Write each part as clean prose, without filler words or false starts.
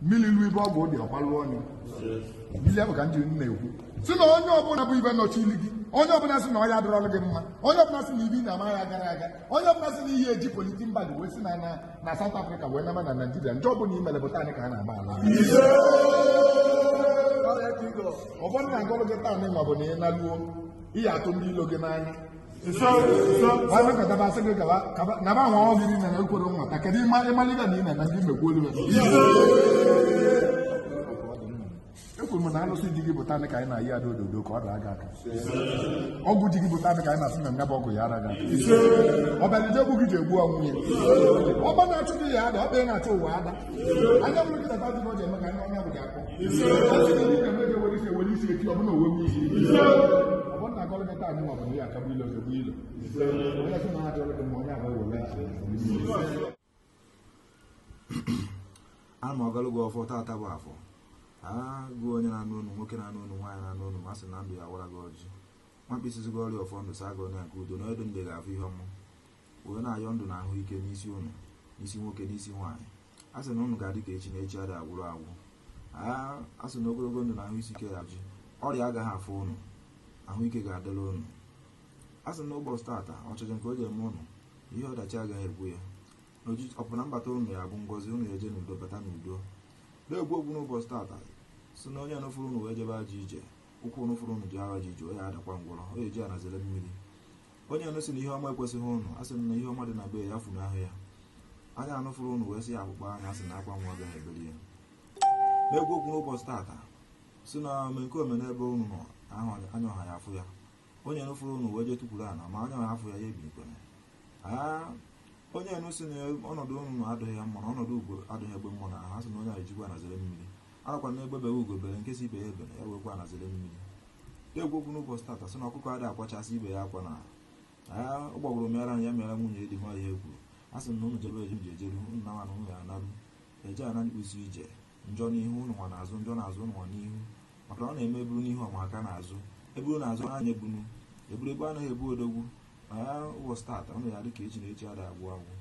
Mmiri lu ibe ọgwụ dị ọgbalụ ọnụ. Mmiri ahụ ka ndị na-ekwu si na onye ọbụla bụ ibe nọchili gị, onye ọbụla sị na ọ ya dịrọlụ gị mma, onye ọbụla sị na ibi na ama ya gara aga, onye ọbụla sị na ihe eji polythene bag wee si na South Africa wee nama na Naijiria, njọ ọbụla i mere bụ taanị ka a na-agba ala. Ọbụna na ngọlụ gị taanị ma ọ bụ na ị naluo ihe atụ ndị ilo gị n'anya. Wọ́n kàtà bá sẹ́gbẹ̀ gaba nàbà àwọn ọmọ gidi nana ekwere nwata kedu ịmaliga na ị na-eme ndị mmekwu olu. Ekwuru m na alụsị di gị bụ taanị ka anyị na-ayi ada ododo ka ọ daa gị aka. Ọgwụ di gị bụ taanị ka anyị na-asị na nya bụ ọgwụ ya ara gị aka. Ọbịalije egbu gị ji egbu ọnwụ ya. Ọgba na-achụ gị ya ada, ọkpa ị na-achụ ụwa ada. Anya bụrụ gị tata dị ji eme ka ndị ọnya bụ gị akpọ. Asị na ndị na-eme gị ewere isi ewere isi eti ọbụna owe nwe isi. Ọbụna na agọlụ gị taa anyị ma ọ bụ na ya akagbu ilo gị egbu ilo. Onye sị na ha adịrọ gị mma, onye abụghị were. Ana m agọlụ gị ọfọ tata bụ afọ agụ onye na-anụ onu nwoke na-anụ onu nwaanyị na-anụ onu ma sị na ndụ ya wara gị ọjị nwa mkpịsị gị ọrịa ọfọ ndụ saa gị onye nke udo na edo ndị ga-afụ ihe ọma wee na-ayọ ndụ na ahụike n'isi ụnụ, n'isi nwoke, n'isi nwaanyị. A sị na ụnụ ga-adị ka echi na echi adị agwụrụ agwụ. A sị na ogologo ndụ na ahụ isi ike ya ji ọrịa agaghị afụ ụnụ, ahụike ga-adịrị ụnụ. A sị na ụbọchị tata ọchịchị nke o ji eme ụnụ ihe ọdachi agaghị egbu ya. Ọpụna mbata ụnụ ya bụ ngọzi, ụnụ ya eje n'udo bata n'udo. Na-ekwu okwu n'ụbọchị tata si na onye nụfụrụ ụnụ wee jebe ajọ ije, ụkwụ nụfụrụ ụnụ ji agha ji ije, onye adakwa ngwọrọ, onye eji anazere mmiri. Onye nụ sị na ihe ọma ekwesịghị ụnụ, a sị na ihe ọma dị na be ya funahụ ya. Anya anụfụrụ ụnụ wee sị ya akpụkpọ anya, sị na akwa nwa agaghị ebere ya. Na-ekwu okwu n'ụbọchị tata si na ome nke ome n'ebe ụnụ nọ ahụ anya ọha ya afụ ya. Onye nụfụrụ ụnụ wee jee tukwuru ana ma anya ọha afụ ya, ya ebirikwere. Onye nụ sị na ọnọdụ ụnụ nọ adịghị ya mma, na ọnọdụ ugo adịghị egbe mmụọ na ahụ, a sị na onye a ejikwa anazere mmiri. Arakwa na egbe bewe ugo bere, nke si ibe ya ebere ya wekwa anazere mmiri. Na-ekwu okwu n'ụbọchị tata sị na ọkụkọ adịghị akwachasị ibe ya akwa na ọ gbagworo mịara ya mịara nwunye di ma ihe kwuru. A sị na ụnụ jebe eje ji ejeru ụnụ na nwana ụnụ ya anarụ eje ana mkpụsi ije njọ n'ihu ụnụ nwa n'azụ, njọ n'azụ ụnụ nwa n'ihu, maka na ọ na-eme eburu n'ihu ọma aka n'azụ, eburu n'azụ anya ebunu eburu ebe anaghị ebu odogwu. Ma ya ụbọchị tata ụnụ ya dị ka echi na echi adịghị agwụ agwụ.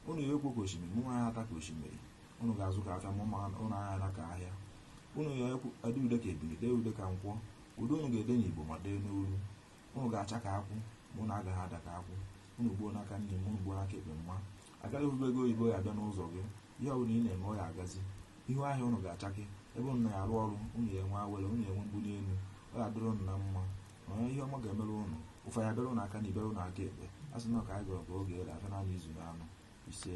Ụnụ ya ekwo ka osimiri mụ nwa ya ata ka osimiri. Ụnụ ga-azụ ka afịa mụ ụnụ ahịa ka ahịa. Ụnụ ya ede ude ka ebili dee ude ka nkwọ. Ude ụnụ ga-ede n'Igbo ma dee n'olu. Ụnụ ga-acha ka akwụ ma ụnụ agaghị ada ka akwụ. Ụnụ gbuo n'aka nne m, ụnụ gbuo n'aka ekpe mma. Agaghị ebube ego oyibo ya abịa n'ụzọ gị. Ihe ọ bụla ị na-eme ọ ya agazi. Ihu ahịa ụnụ ga-achake ebe ụnụ na-arụ ọrụ, ụnụ ya enwe awere, ụnụ ya enwe mbuli elu, ọ ga-adịrị ụnụ na mma. Onye ihe ọma ga-emere ụnụ ụfa ya bịara ụnụ aka na ibere ụnụ aka ekpe. A sị na ọ ka anyị gọrọ ka oge ere afịa naanị izu na anụ ise.